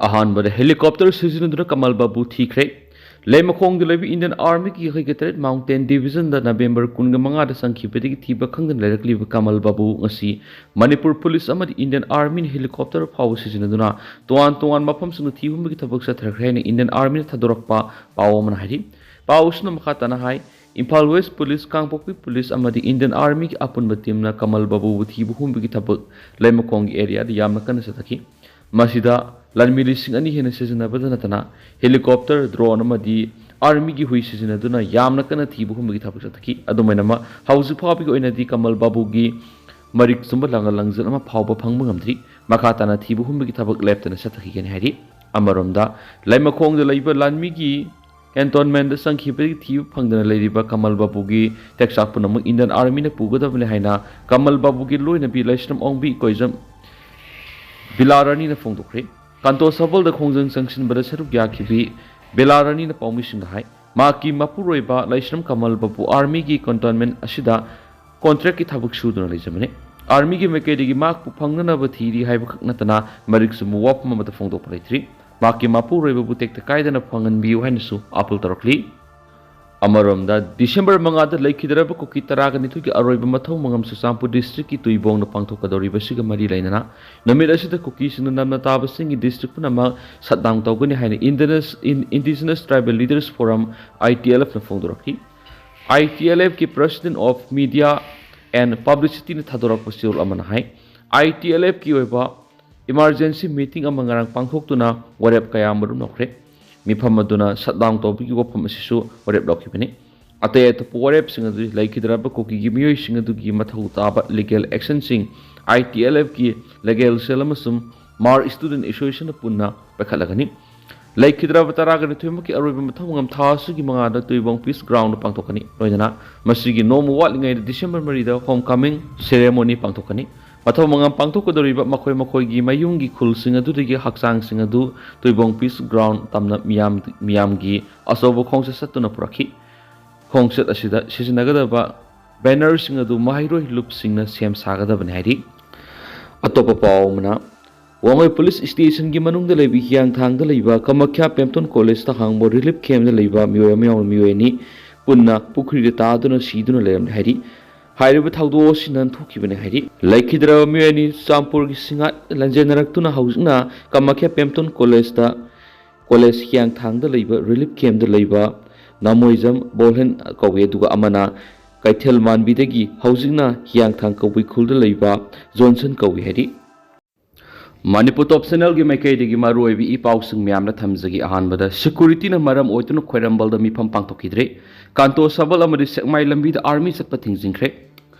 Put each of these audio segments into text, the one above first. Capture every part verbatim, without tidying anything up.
ꯑꯍꯥꯟꯕꯗ helicopter ꯁꯤꯖꯤꯟꯅꯗꯨꯅ ꯀꯃꯜ ꯕꯥꯕꯨ ꯊꯤꯈ꯭ꯔꯦ꯫ ꯂꯩꯃꯈꯣꯡꯗ ꯂꯩꯕ Indian Armyꯒꯤ ꯌꯥꯡꯈꯩꯒ ꯇꯔꯦꯠ Mountain Divisionꯗ November ꯀꯨꯟꯒ ꯃꯉꯥꯗ ꯆꯪꯈꯤꯕꯗꯒꯤ ꯊꯤꯕ ꯈꯪꯗꯅ ꯂꯩꯔꯛꯂꯤꯕ ꯀꯃꯜ ꯕꯥꯕꯨ ꯉꯁꯤ ꯃꯅꯤꯄꯨꯔ ꯄꯨꯂꯤꯁ ꯑꯃꯗꯤ Indian Armyꯅ helicopter ꯐꯥꯎꯕ ꯁꯤꯖꯤꯟꯅꯗꯨꯅ ꯇꯣꯉꯥꯟ ꯇꯣꯉꯥꯟꯕ ꯃꯐꯝꯁꯤꯡꯗ ꯊꯤꯍꯨꯝꯕꯒꯤ ꯊꯕꯛ ꯆꯠꯊꯈ꯭ꯔꯦ ꯍꯥꯏꯅ Indian Armyꯅ ꯊꯥꯗꯣꯔꯛꯄ ꯄꯥꯎ ꯑꯃꯅ ꯍꯥꯏꯔꯤ꯫ ꯄꯥꯎ ꯑꯁꯤꯅ ꯃꯈꯥ ꯇꯥꯅ ꯍꯥꯏ, ꯏꯝꯐꯥꯜ ꯋꯦꯁ ꯄꯨꯂꯤꯁ, ꯀꯥꯡꯄꯣꯛꯄꯤ ꯄꯨꯂꯤꯁ ꯑꯃꯗꯤ Indian Armyꯒꯤ ꯑꯄꯨꯟꯕ teamꯅ ꯀꯃꯜ ꯕꯥꯕꯨꯕꯨ ꯊꯤꯕ ꯍꯨꯝꯕꯒꯤ ꯊꯕꯛ ꯂꯩꯃꯈꯣꯡꯒꯤ areaꯗ ꯌꯥꯝꯅ ꯀꯟꯅ ꯆꯠꯊꯈꯤ꯫ ꯃꯁꯤꯗ ꯂꯥꯟꯃꯤ ꯂꯤꯁꯤꯡ ꯑꯅꯤ ꯍꯦꯟꯅ ꯁꯤꯖꯤꯟꯅꯕꯗ ꯅꯠꯇꯅ helicopter, drone ꯑꯃꯗꯤ Armyꯒꯤ ꯍꯨꯏ ꯁꯤꯖꯤꯟꯅꯗꯨꯅ ꯌꯥꯝꯅ ꯀꯟꯅ ꯊꯤꯕ ꯍꯨꯝꯕꯒꯤ ꯊꯕꯛ ꯆꯠꯊꯈꯤ꯫ ꯑꯗꯨꯝ ꯑꯣꯏꯅꯃꯛ, ꯍꯧꯖꯤꯛ ꯐꯥꯎꯕꯒꯤ ꯑꯣꯏꯅꯗꯤ ꯀꯃꯜ ꯕꯥꯕꯨꯒꯤ ꯃꯔꯤꯛ ꯆꯨꯝꯕ ꯂꯪꯒ ꯂꯪꯖꯜ ꯑꯃ ꯐꯥꯎꯕ ꯐꯪꯕ ꯉꯝꯗ꯭ꯔꯤ꯫ ꯃꯈꯥ ꯇꯥꯅ ꯊꯤꯕ ꯍꯨꯝꯕꯒꯤ ꯊꯕꯛ ꯂꯦꯞꯇꯅ ꯆꯠꯊꯈꯤꯒꯅꯤ ꯍꯥꯏꯔꯤ꯫ ꯑꯃꯔꯣꯝꯗ, ꯂꯩꯃꯈꯣꯡꯗ ꯂꯩꯕ ꯂꯥꯟꯃꯤꯒꯤ cantonmentꯗ ꯆꯪꯈꯤꯕꯗꯒꯤ ꯊꯤꯕ ꯐꯪꯗꯅ ꯂꯩꯔꯤꯕ ꯀꯃꯜ ꯕꯥꯕꯨꯒꯤ ꯇꯦꯛꯆꯥꯛ ꯄꯨꯝꯅꯃꯛ Indian Armyꯅ ꯄꯨꯒꯗꯕꯅꯤ ꯍꯥꯏꯅ ꯀꯃꯜ ꯕꯥꯕꯨꯒꯤ ꯂꯣꯏꯅꯕꯤ ꯂꯩꯁ꯭ꯔꯝ ꯑꯣꯡꯕꯤ ꯏꯀꯣꯏꯖꯝ ꯕꯤꯂꯥ ꯔꯥꯅꯤꯅ ꯐꯣꯡꯗꯣꯛꯈ꯭ꯔꯦ꯫ ꯀꯟꯇꯣꯁꯕꯜꯗ ꯈꯣꯡꯖꯪ ꯆꯪꯁꯤꯟꯕꯗ ꯁꯔꯨꯛ ꯌꯥꯈꯤꯕꯤ ꯕꯤꯂꯥ ꯔꯥꯅꯤꯅ ꯄꯥꯎꯃꯤꯁꯤꯡꯗ ꯍꯥꯏ, ꯃꯍꯥꯛꯀꯤ ꯃꯄꯨꯔꯣꯏꯕ ꯂꯩꯁ꯭ꯔꯝ ꯀꯃꯜ ꯕꯥꯕꯨ Armyꯒꯤ cantonment ꯑꯁꯤꯗ contractꯀꯤ ꯊꯕꯛ ꯁꯨꯗꯨꯅ ꯂꯩꯖꯕꯅꯤ꯫ Armyꯒꯤ ꯃꯥꯏꯀꯩꯗꯒꯤ ꯃꯍꯥꯛꯄꯨ ꯐꯪꯅꯅꯕ ꯊꯤꯔꯤ ꯍꯥꯏꯕꯈꯛ ꯅꯠꯇꯅ ꯃꯔꯤꯛ ꯆꯨꯝꯕ ꯋꯥꯐꯝ ꯑꯃꯠꯇ ꯐꯣꯡꯗꯣꯛꯄ ꯂꯩꯇ꯭ꯔꯤ꯫ ꯃꯍꯥꯛꯀꯤ ꯃꯄꯨꯔꯣꯏꯕꯕꯨ ꯇꯦꯛꯇ ꯀꯥꯏꯗꯅ ꯐꯪꯍꯟꯕꯤꯌꯨ ꯍꯥꯏꯅꯁꯨ appeal ꯇꯧꯔꯛꯂꯤ꯫ ꯑꯃꯔꯣꯝꯗ, ꯗꯤꯁꯦꯝꯕꯔ ꯃꯉꯥꯗ ꯂꯩꯈꯤꯗ꯭ꯔꯕ ꯀꯨꯀꯤ ꯇꯔꯥꯒ ꯅꯤꯊꯣꯏꯒꯤ ꯑꯔꯣꯏꯕ ꯃꯊꯧ ꯃꯉꯝ ꯆꯨꯔꯆꯥꯟꯄꯨꯔ districtꯀꯤ ꯇꯨꯏꯕꯣꯡꯗ ꯄꯥꯡꯊꯣꯛꯀꯗꯧꯔꯤꯕꯁꯤꯒ ꯃꯔꯤ ꯂꯩꯅꯅ ꯅꯨꯃꯤꯠ ꯑꯁꯤꯗ ꯀꯨꯀꯤꯁꯤꯡꯅ ꯅꯝꯅ ꯇꯥꯕꯁꯤꯡꯒꯤ district ꯄꯨꯝꯅꯃꯛ shutdown ꯇꯧꯒꯅꯤ ꯍꯥꯏꯅ Indigenous, In-, Indigenous Tribal Leaders Forum, ITLFꯅ ꯐꯣꯡꯗꯣꯔꯛꯈꯤ꯫ ITLFꯀꯤ President of Media and Publicityꯅ ꯊꯥꯗꯣꯔꯛꯄ ꯆꯦꯔꯣꯜ ꯑꯃꯅ ꯍꯥꯏ, ITLFꯀꯤ ꯑꯣꯏꯕ emergency meeting ꯑꯃ ꯉꯔꯥꯡ ꯄꯥꯡꯊꯣꯛꯇꯨꯅ ꯋꯥꯔꯦꯞ ꯀꯌꯥ ꯃꯔꯨꯝ ꯂꯧꯈ꯭ꯔꯦ꯫ ꯃꯤꯐꯝ ꯑꯗꯨꯅ shutdown ꯇꯧꯕꯒꯤ ꯋꯥꯐꯝ ꯑꯁꯤꯁꯨ ꯋꯥꯔꯦꯞ ꯂꯧꯈꯤꯕꯅꯤ꯫ ꯑꯇꯩ ꯑꯇꯣꯞꯄ ꯋꯥꯔꯦꯞꯁꯤꯡ ꯑꯗꯨꯗꯤ ꯂꯩꯈꯤꯗ꯭ꯔꯕ ꯀꯨꯀꯤꯒꯤ ꯃꯤꯑꯣꯏꯁꯤꯡ ꯑꯗꯨꯒꯤ ꯃꯊꯧ ꯇꯥꯕ legal actionꯁꯤꯡ ITLFꯀꯤ legal cell ꯑꯃꯁꯨꯡ Hmar Student Associationꯅ ꯄꯨꯟꯅ ꯄꯥꯏꯈꯠꯂꯒꯅꯤ꯫ ꯂꯩꯈꯤꯗ꯭ꯔꯕ ꯇꯔꯥꯒ ꯅꯤꯊꯣꯏꯃꯛꯀꯤ ꯑꯔꯣꯏꯕ ꯃꯊꯧ ꯃꯉꯝ ꯊꯥ ꯑꯁꯤꯒꯤ ꯃꯉꯥꯗ ꯇꯨꯏꯕꯣꯡ Peace Groundꯗ ꯄꯥꯡꯊꯣꯛꯀꯅꯤ꯫ ꯂꯣꯏꯅꯅ ꯃꯁꯤꯒꯤ ꯅꯣꯡꯃ ꯋꯥꯠꯂꯤꯉꯩꯗ ꯗꯤꯁꯦꯝꯕꯔ ꯃꯔꯤꯗ homecoming ceremony ꯄꯥꯡꯊꯣꯛꯀꯅꯤ꯫ ꯃꯊꯧ ꯃꯉꯝ ꯄꯥꯡꯊꯣꯛꯀꯗꯧꯔꯤꯕ ꯃꯈꯣꯏ ꯃꯈꯣꯏꯒꯤ ꯃꯌꯨꯝꯒꯤ ꯈꯨꯜꯁꯤꯡ ꯑꯗꯨꯗꯒꯤ ꯍꯛꯆꯥꯡꯁꯤꯡ ꯑꯗꯨ ꯇꯨꯏꯕꯣꯡ Peace Ground ꯇꯝꯅ ꯃꯤꯌꯥꯝ, ꯃꯤꯌꯥꯝꯒꯤ ꯑꯆꯧꯕ ꯈꯣꯡꯆꯠ ꯆꯠꯇꯨꯅ ꯄꯨꯔꯛꯈꯤ꯫ ꯈꯣꯡꯆꯠ ꯑꯁꯤꯗ ꯁꯤꯖꯤꯟꯅꯒꯗꯕ bannerꯁꯤꯡ ꯑꯗꯨ ꯃꯍꯩꯔꯣꯏ ꯂꯨꯞꯁꯤꯡꯅ ꯁꯦꯝ ꯁꯥꯒꯗꯕꯅꯤ ꯍꯥꯏꯔꯤ꯫ ꯑꯇꯣꯞꯄ ꯄꯥꯎ ꯑꯃꯅ, ꯋꯥꯡꯉꯣꯏ ꯄꯨꯂꯤꯁ ꯁ꯭ꯇꯦꯁꯟꯒꯤ ꯃꯅꯨꯡꯗ ꯂꯩꯕ ꯍꯤꯌꯥꯡꯊꯥꯡꯗ ꯂꯩꯕ ꯀꯃꯈ꯭ꯌꯥ ꯄꯦꯝꯇꯣꯟ ꯀꯣꯂꯦꯖꯇ ꯍꯥꯡꯕ ꯔꯤꯂꯤꯐ ꯀꯦꯝꯞꯇ ꯂꯩꯕ ꯃꯤꯑꯣꯏ ꯑꯃ ꯌꯥꯎꯅ ꯃꯤꯑꯣꯏ ꯑꯅꯤ ꯄꯨꯟꯅ ꯄꯨꯈ꯭ꯔꯤꯗ ꯇꯥꯗꯨꯅ ꯁꯤꯗꯨꯅ ꯂꯩꯔꯝꯂꯦ ꯍꯥꯏꯔꯤ꯫ ꯍꯥꯏꯔꯤꯕ ꯊꯧꯗꯣꯛ ꯑꯁꯤ ꯅꯥꯟꯊꯣꯛꯈꯤꯕꯅꯤ ꯍꯥꯏꯔꯤ꯫ ꯂꯩꯈꯤꯗ꯭ꯔꯕ ꯃꯤꯑꯣꯏ ꯑꯅꯤ ꯆꯨꯔꯆꯥꯟꯄꯨꯔꯒꯤ ꯁꯤꯡꯍꯥꯠ ꯂꯥꯟꯖꯦꯟꯅꯔꯛꯇꯨꯅ ꯍꯧꯖꯤꯛꯅ ꯀꯃꯈ꯭ꯌꯥ ꯄꯦꯝꯇꯣꯟ ꯀꯣꯂꯦꯖꯇ, ꯀꯣꯂꯦꯖ ꯍꯤꯌꯥꯡꯊꯥꯡꯗ ꯂꯩꯕ ꯔꯤꯂꯤꯐ ꯀꯦꯝꯞꯇ ꯂꯩꯕ ꯅꯥꯃꯣꯏꯖꯝ ꯕꯣꯜꯍꯦꯟ ꯀꯧꯏ, ꯑꯗꯨꯒ ꯑꯃꯅ ꯀꯩꯊꯦꯜ ꯃꯥꯟꯕꯤꯗꯒꯤ ꯍꯧꯖꯤꯛꯅ ꯍꯤꯌꯥꯡꯊꯥꯡ ꯀꯕꯨꯏ ꯈꯨꯜꯗ ꯂꯩꯕ ꯖꯣꯟꯁꯟ ꯀꯧꯏ ꯍꯥꯏꯔꯤ꯫ ꯃꯅꯤꯄꯨꯔ ꯇꯣꯞ ꯆꯦꯅꯦꯜꯒꯤ ꯃꯥꯏꯀꯩꯗꯒꯤ ꯃꯔꯨꯑꯣꯏꯕ ꯏ ꯄꯥꯎꯁꯤꯡ ꯃꯌꯥꯝꯅ ꯊꯝꯖꯒꯦ꯫ ꯑꯍꯥꯟꯕꯗ, ꯁꯦꯀꯨꯔꯤꯇꯤꯅ ꯃꯔꯝ ꯑꯣꯏꯗꯨꯅ ꯈ꯭ꯋꯥꯏꯔꯝꯕꯜꯗ ꯃꯤꯐꯝ ꯄꯥꯡꯊꯣꯛꯈꯤꯗ꯭ꯔꯦ꯫ ꯀꯥꯟꯇꯣ ꯁꯕꯜ ꯑꯃꯗꯤ ꯁꯦꯛꯃꯥꯏ ꯂꯝꯕꯤꯗ ꯑꯥꯔꯃꯤ ꯆꯠꯄ ꯊꯤꯡꯖꯤꯟꯈ꯭ꯔꯦ꯫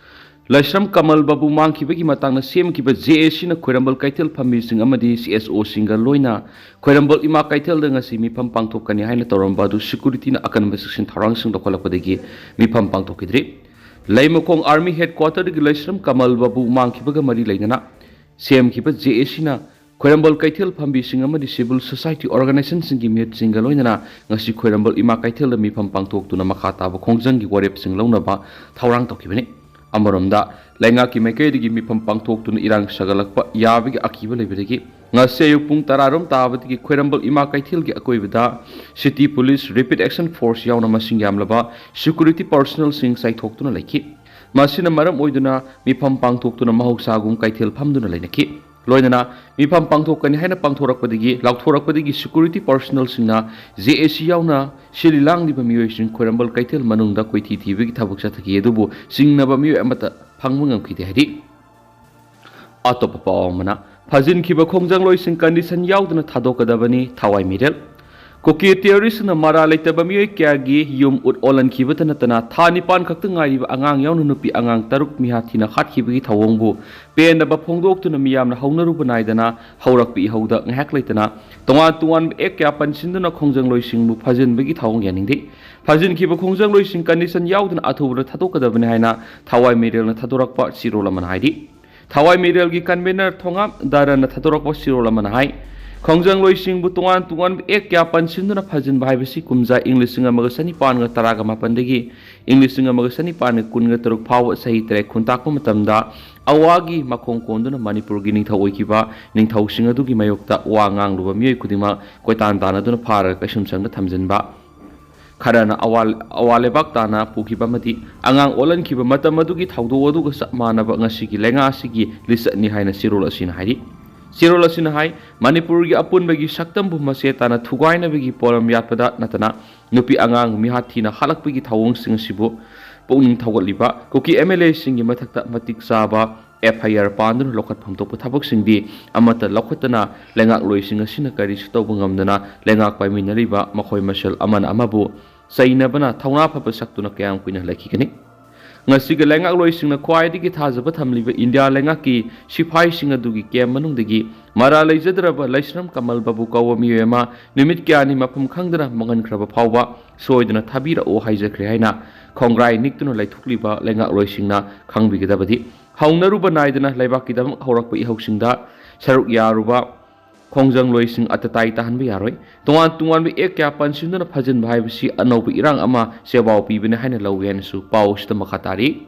ꯂꯥꯏꯁ꯭ꯔꯝ ꯀꯃꯜ ꯕꯥꯕꯨ ꯃꯥꯡꯈꯤꯕꯒꯤ ꯃꯇꯥꯡꯗ ꯁꯦꯝꯈꯤꯕ ꯖꯦ ꯑꯦ ꯁꯤꯅ ꯈ꯭ꯋꯥꯏꯔꯝꯕꯜ ꯀꯩꯊꯦꯜ ꯐꯝꯕꯤꯁꯤꯡ ꯑꯃꯗꯤ ꯁꯤ ꯑꯦꯁ ꯑꯣꯁꯤꯡꯒ ꯂꯣꯏꯅ ꯈ꯭ꯋꯥꯏꯔꯝꯕꯜ ꯏꯃꯥ ꯀꯩꯊꯦꯜꯗ ꯉꯁꯤ ꯃꯤꯐꯝ ꯄꯥꯡꯊꯣꯛꯀꯅꯤ ꯍꯥꯏꯅ ꯇꯧꯔꯝꯕ ꯑꯗꯨ ꯁꯦꯀꯨꯔꯤꯇꯤꯅ ꯑꯀꯟꯕ ꯆꯦꯛꯁꯤꯟ ꯊꯧꯔꯥꯡꯁꯤꯡ ꯂꯧꯈꯠꯂꯛꯄꯗꯒꯤ ꯃꯤꯐꯝ ꯄꯥꯡꯊꯣꯛꯈꯤꯗ꯭ꯔꯦ꯫ ꯂꯩꯃꯈꯣꯡ ꯑꯥꯔꯃꯤ ꯍꯦꯗꯀ꯭ꯋꯥꯇꯔꯗꯒꯤ ꯂꯥꯏꯁ꯭ꯔꯝ ꯀꯃꯜ ꯕꯥꯕꯨ ꯃꯥꯡꯈꯤꯕꯒ ꯃꯔꯤ ꯂꯩꯅꯅ ꯁꯦꯝꯈꯤꯕ ꯖꯦ ꯑꯦ ꯁꯤꯅ ꯈ꯭ꯋꯥꯏꯔꯝꯕꯜ ꯀꯩꯊꯦꯜ ꯐꯝꯕꯤꯁꯤꯡ ꯑꯃꯗꯤ ꯁꯤꯚꯤꯜ ꯁꯣꯁꯥꯏꯇꯤ ꯑꯣꯔꯒꯅꯥꯏꯖꯦꯁꯟꯁꯤꯡꯒꯤ ꯃꯤꯍꯨꯠꯁꯤꯡꯒ ꯂꯣꯏꯅꯅ ꯉꯁꯤ ꯈ꯭ꯋꯥꯏꯔꯝꯕꯜ ꯏꯃꯥ ꯀꯩꯊꯦꯜꯗ ꯃꯤꯐꯝ ꯄꯥꯡꯊꯣꯛꯇꯨꯅ ꯃꯈꯥ ꯇꯥꯕ ꯈꯣꯡꯖꯪꯒꯤ ꯋꯥꯔꯦꯞꯁꯤꯡ ꯂꯧꯅꯕ ꯊꯧꯔꯥꯡ ꯇꯧꯈꯤꯕꯅꯤ꯫ ꯑꯃꯔꯣꯝꯗ, ꯂꯩꯉꯥꯛꯀꯤ ꯃꯥꯏꯀꯩꯗꯒꯤ ꯃꯤꯐꯝ ꯄꯥꯡꯊꯣꯛꯇꯨꯅ ꯏꯔꯥꯡ ꯁꯥꯒꯠꯂꯛꯄ ꯌꯥꯕꯒꯤ ꯑꯀꯤꯕ ꯂꯩꯕꯗꯒꯤ ꯉꯁꯤ ꯑꯌꯨꯛ ꯄꯨꯡ ꯇꯔꯥ ꯔꯣꯝ ꯇꯥꯕꯗꯒꯤ ꯈ꯭ꯋꯥꯏꯔꯝꯕꯜ ꯏꯃꯥ ꯀꯩꯊꯦꯜꯒꯤ ꯑꯀꯣꯏꯕꯗ ꯁꯤꯇꯤ ꯄꯨꯂꯤꯁ, ꯔꯦꯄꯤꯗ ꯑꯦꯛꯁꯟ ꯐꯣꯔꯁ ꯌꯥꯎꯅ ꯃꯁꯤꯡ ꯌꯥꯝꯂꯕ ꯁꯦꯀꯨꯔꯤꯇꯤ ꯄꯔꯁꯣꯅꯦꯜꯁꯤꯡ ꯆꯥꯏꯊꯣꯛꯇꯨꯅ ꯂꯩꯈꯤ꯫ ꯃꯁꯤꯅ ꯃꯔꯝ ꯑꯣꯏꯗꯨꯅ ꯃꯤꯐꯝ ꯄꯥꯡꯊꯣꯛꯇꯨꯅ ꯃꯍꯧꯁꯥꯒꯨꯝ ꯀꯩꯊꯦꯜ ꯐꯝꯗꯨꯅ ꯂꯩꯅꯈꯤ꯫ ꯂꯣꯏꯅꯅ ꯃꯤꯐꯝ ꯄꯥꯡꯊꯣꯛꯀꯅꯤ ꯍꯥꯏꯅ ꯄꯥꯡꯊꯣꯔꯛꯄꯗꯒꯤ, ꯂꯥꯎꯊꯣꯔꯛꯄꯗꯒꯤ ꯁꯦꯀꯨꯔꯤꯇꯤ ꯄꯔꯁꯣꯅꯦꯜꯁꯤꯡꯅ ꯖꯦ ꯑꯦ ꯁꯤ ꯌꯥꯎꯅ ꯁꯤꯜꯂꯤ ꯂꯥꯡꯂꯤꯕ ꯃꯤꯑꯣꯏꯁꯤꯡ ꯈ꯭ꯋꯥꯏꯔꯝꯕꯜ ꯀꯩꯊꯦꯜ ꯃꯅꯨꯡꯗ ꯀꯣꯏꯊꯤ ꯊꯤꯕꯒꯤ ꯊꯕꯛ ꯆꯠꯊꯈꯤ꯫ ꯑꯗꯨꯕꯨ ꯆꯤꯡꯅꯕ ꯃꯤꯑꯣꯏ ꯑꯃꯠꯇ ꯐꯪꯕ ꯉꯝꯈꯤꯗꯦ ꯍꯥꯏꯔꯤ꯫ ꯑꯇꯣꯞꯄ ꯄꯥꯎ ꯑꯃꯅ, ꯐꯥꯖꯤꯟꯈꯤꯕ ꯈꯣꯡꯖꯪꯂꯣꯏꯁꯤꯡ ꯀꯟꯗꯤꯁꯟ ꯌꯥꯎꯗꯅ ꯊꯥꯗꯣꯛꯀꯗꯕꯅꯤ, ꯊꯋꯥꯏ ꯃꯤꯔꯦꯜ꯫ ꯀꯨꯀꯤ ꯇꯦꯔꯣꯔꯤꯁꯅ ꯃꯔꯥ ꯂꯩꯇꯕ ꯃꯤꯑꯣꯏ ꯀꯌꯥꯒꯤ ꯌꯨꯝ ꯎꯠ ꯑꯣꯜꯍꯟꯈꯤꯕꯇ ꯅꯠꯇꯅ ꯊꯥ ꯅꯤꯄꯥꯟ ꯈꯛꯇ ꯉꯥꯏꯔꯤꯕ ꯑꯉꯥꯡ ꯌꯥꯎꯅ ꯅꯨꯄꯤ ꯑꯉꯥꯡ ꯇꯔꯨꯛ ꯃꯤꯍꯥꯠ ꯊꯤꯅ ꯍꯥꯠꯈꯤꯕꯒꯤ ꯊꯧꯑꯣꯡꯕꯨ ꯄꯦꯟꯗꯕ ꯐꯣꯡꯗꯣꯛꯇꯨꯅ ꯃꯤꯌꯥꯝꯅ ꯍꯧꯅꯔꯨꯕ ꯅꯥꯏꯗꯅ ꯍꯧꯔꯛꯄ ꯏꯍꯧꯗ ꯉꯥꯏꯍꯥꯛ ꯂꯩꯇꯅ ꯇꯣꯉꯥꯟ ꯇꯣꯉꯥꯟꯕ ꯑꯦꯛ ꯀꯌꯥ ꯄꯟꯁꯤꯟꯗꯨꯅ ꯈꯣꯡꯖꯪꯂꯣꯏꯁꯤꯡꯕꯨ ꯐꯥꯖꯤꯟꯕꯒꯤ ꯊꯧꯑꯣꯡ ꯌꯥꯅꯤꯡꯗꯦ꯫ ꯐꯥꯖꯤꯟꯈꯤꯕ ꯈꯣꯡꯖꯪꯂꯣꯏꯁꯤꯡ ꯀꯟꯗꯤꯁꯟ ꯌꯥꯎꯗꯅ ꯑꯊꯨꯕꯗ ꯊꯥꯗꯣꯛꯀꯗꯕꯅꯤ ꯍꯥꯏꯅ ꯊꯋꯥꯏ ꯃꯤꯔꯦꯜꯅ ꯊꯥꯗꯣꯔꯛꯄ ꯆꯦꯔꯣꯜ ꯑꯃꯅ ꯍꯥꯏꯔꯤ꯫ ꯊꯋꯥꯏ ꯃꯤꯔꯦꯜꯒꯤ ꯀꯟꯚꯦꯅꯔ ꯊꯣꯉꯥꯝ ꯗꯥꯔꯟꯅ ꯊꯥꯗꯣꯔꯛꯄ ꯆꯦꯔꯣꯜ ꯑꯃꯅ ꯍꯥꯏ, ꯈꯣꯡꯖꯪꯂꯣꯏꯁꯤꯡꯕꯨ ꯇꯣꯉꯥꯟ ꯇꯣꯉꯥꯟꯕ ꯑꯦꯛ ꯀꯌꯥ ꯄꯟꯁꯤꯟꯗꯨꯅ ꯐꯥꯖꯤꯟꯕ ꯍꯥꯏꯕꯁꯤ ꯀꯨꯝꯖꯥ ꯏꯪ ꯂꯤꯁꯤꯡ ꯑꯃꯒ ꯆꯅꯤꯄꯥꯟꯒ ꯇꯔꯥꯒ ꯃꯥꯄꯟꯗꯒꯤ ꯏꯪ ꯂꯤꯁꯤꯡ ꯑꯃꯒ ꯆꯅꯤꯄꯥꯟꯒ ꯀꯨꯟꯒ ꯇꯔꯨꯛ ꯐꯥꯎꯕ ꯆꯍꯤ ꯇꯔꯦꯠ ꯈꯨꯟꯇꯥꯛꯄ ꯃꯇꯝꯗ ꯑꯋꯥꯒꯤ ꯃꯈꯣꯡ ꯀꯣꯟꯗꯨꯅ ꯃꯅꯤꯄꯨꯔꯒꯤ ꯅꯤꯡꯊꯧ ꯑꯣꯏꯈꯤꯕ ꯅꯤꯡꯊꯧꯁꯤꯡ ꯑꯗꯨꯒꯤ ꯃꯥꯌꯣꯛꯇ ꯋꯥ ꯉꯥꯡꯂꯨꯕ ꯃꯤꯑꯣꯏ ꯈꯨꯗꯤꯡꯃꯛ ꯀꯣꯏꯇꯥꯟ ꯇꯥꯟꯅꯗꯨꯅ ꯐꯥꯔꯒ ꯀꯩꯁꯨꯝꯁꯪꯗ ꯊꯝꯖꯤꯟꯕ, ꯈꯔꯅ ꯑꯋꯥ, ꯑꯋꯥ ꯂꯩꯕꯥꯛ ꯇꯥꯅ ꯄꯨꯈꯤꯕ ꯑꯃꯗꯤ ꯑꯉꯥꯡ ꯑꯣꯜꯍꯟꯈꯤꯕ ꯃꯇꯝ ꯑꯗꯨꯒꯤ ꯊꯧꯗꯣꯛ ꯑꯗꯨꯒ ꯆꯞ ꯃꯥꯟꯅꯕ ꯉꯁꯤꯒꯤ ꯂꯩꯉꯥꯛ ꯑꯁꯤꯒꯤ ꯂꯤꯆꯠꯅꯤ ꯍꯥꯏꯅ ꯆꯦꯔꯣꯜ ꯑꯁꯤꯅ ꯍꯥꯏꯔꯤ꯫ ꯆꯦꯔꯣꯜ ꯑꯁꯤꯅ ꯍꯥꯏ, ꯃꯅꯤꯄꯨꯔꯒꯤ ꯑꯄꯨꯟꯕꯒꯤ ꯁꯛꯇꯝꯕꯨ ꯃꯆꯦ ꯇꯥꯅ ꯊꯨꯒꯥꯏꯅꯕꯒꯤ ꯄꯣꯠꯂꯝ ꯌꯥꯠꯄꯗ ꯅꯠꯇꯅ ꯅꯨꯄꯤ ꯑꯉꯥꯡ ꯃꯤꯍꯥꯠ ꯊꯤꯅ ꯍꯥꯠꯂꯛꯄꯒꯤ ꯊꯧꯑꯣꯡꯁꯤꯡ ꯑꯁꯤꯕꯨ ꯄꯨꯛꯅꯤꯡ ꯊꯧꯒꯠꯂꯤꯕ ꯀꯨꯀꯤ ꯑꯦꯝ ꯑꯦꯜ ꯑꯦꯁꯤꯡꯒꯤ ꯃꯊꯛꯇ ꯃꯇꯤꯛ ꯆꯥꯕ ꯑꯦꯐ ꯑꯥꯏ ꯑꯥꯔ ꯄꯥꯟꯗꯨꯅ ꯂꯧꯈꯠꯐꯝ ꯊꯣꯛꯄ ꯊꯕꯛꯁꯤꯡꯗꯤ ꯑꯃꯠꯇ ꯂꯧꯈꯠꯇꯅ ꯂꯩꯉꯥꯛꯂꯣꯏꯁꯤꯡ ꯑꯁꯤꯅ ꯀꯔꯤꯁꯨ ꯇꯧꯕ ꯉꯝꯗꯅ ꯂꯩꯉꯥꯛ ꯄꯥꯏꯃꯤꯟꯅꯔꯤꯕ ꯃꯈꯣꯏ ꯃꯁꯦꯜ ꯑꯃꯅ ꯑꯃꯕꯨ ꯆꯩꯅꯕꯅ ꯊꯧꯅꯥ ꯐꯕ ꯁꯛꯇꯨꯅ ꯀꯌꯥꯝ ꯀꯨꯏꯅ ꯂꯩꯈꯤꯒꯅꯤ? ꯉꯁꯤꯒꯤ ꯂꯩꯉꯥꯛꯂꯣꯏꯁꯤꯡꯅ ꯈ꯭ꯋꯥꯏꯗꯒꯤ ꯊꯥꯖꯕ ꯊꯝꯂꯤꯕ ꯏꯟꯗꯤꯌꯥ ꯂꯩꯉꯥꯛꯀꯤ ꯁꯤꯐꯥꯏꯁꯤꯡ ꯑꯗꯨꯒꯤ ꯀꯦꯝ ꯃꯅꯨꯡꯗꯒꯤ ꯃꯔꯥꯜ ꯂꯩꯖꯗ꯭ꯔꯕ ꯂꯩꯁ꯭ꯔꯝ ꯀꯃꯜ ꯕꯥꯕꯨ ꯀꯧꯕ ꯃꯤꯑꯣꯏ ꯑꯃ ꯅꯨꯃꯤꯠ ꯀꯌꯥꯅꯤ ꯃꯐꯝ ꯈꯪꯗꯅ ꯃꯥꯡꯍꯟꯈ꯭ꯔꯕ ꯐꯥꯎꯕ ꯁꯣꯏꯗꯅ ꯊꯥꯕꯤꯔꯛꯑꯣ ꯍꯥꯏꯖꯈ꯭ꯔꯦ ꯍꯥꯏꯅ ꯈꯣꯡꯒ꯭ꯔꯥꯏ ꯅꯤꯛꯇꯨꯅ ꯂꯩꯊꯣꯛꯂꯤꯕ ꯂꯩꯉꯥꯛꯂꯣꯏꯁꯤꯡꯅ ꯈꯪꯕꯤꯒꯗꯕꯗꯤ, ꯍꯧꯅꯔꯨꯕ ꯅꯥꯏꯗꯅ ꯂꯩꯕꯥꯛꯀꯤꯗꯃꯛ ꯍꯧꯔꯛꯄ ꯏꯍꯧꯁꯤꯡꯗ ꯁꯔꯨꯛ ꯌꯥꯔꯨꯕ ꯈꯣꯡꯖꯪꯂꯣꯏꯁꯤꯡ ꯑꯇꯇꯥꯏ ꯇꯥꯍꯟꯕ ꯌꯥꯔꯣꯏ꯫ ꯇꯣꯉꯥꯟ ꯇꯣꯉꯥꯟꯕ ꯑꯦꯛ ꯀꯌꯥ ꯄꯟꯁꯤꯟꯗꯨꯅ ꯐꯥꯖꯤꯟꯕ ꯍꯥꯏꯕꯁꯤ ꯑꯅꯧꯕ ꯏꯔꯥꯡ ꯑꯃ ꯆꯦꯕꯥꯎ ꯄꯤꯕꯅꯤ ꯍꯥꯏꯅ ꯂꯧꯏ ꯍꯥꯏꯅꯁꯨ ꯄꯥꯎ ꯑꯁꯤꯗ ꯃꯈꯥ ꯇꯥꯔꯤ꯫